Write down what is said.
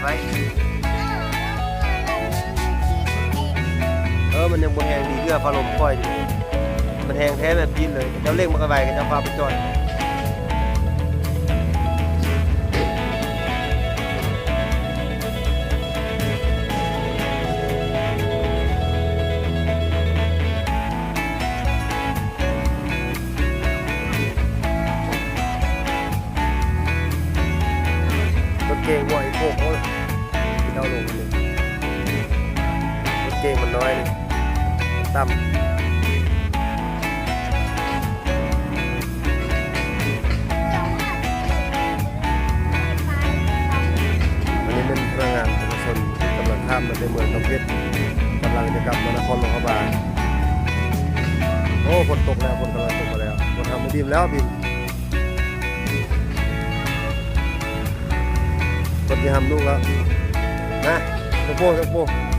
ໄວ້ ເອີ ມັນຍັງບໍ່ແຮງດີເທື່ອ ຟ້າລົມປ່ອຍຢູ່ ມັນແຮງແທ້ແມ່ນປີນເລີຍ ເຂົາເຈົ້າເລັ່ງມາໄວໆ ເຂົາເຈົ້າຟ້າວໄປຈອດ. ລົດເກັງບໍ່ ອີໂຄໂຄ ເຈົ້າລົງນີ້ ລົດເກັງມັນນ້ອຍນີ້ ມັນຕ່ຳ. ອັນນີ້ແມ່ນພະນັກງານປະຊາຊົນທີ່ກຳລັງຂ້າມມາແຕ່ເມືອງກຳເພັດ ກຳລັງຈະກັບມານະຄອນຫຼວງພະບາງ. ໂອ້ ຝົນຕົກແລ້ວ ຝົນກຳລັງຕົກມາແລ້ວ ຝົນທຳໃຫ້ດິນແລ້ວ ດິນ ເພິ່ນຊິຫ້ຳລູກແລ້ວ ນະ ໂປໂປ ໂປໂປ.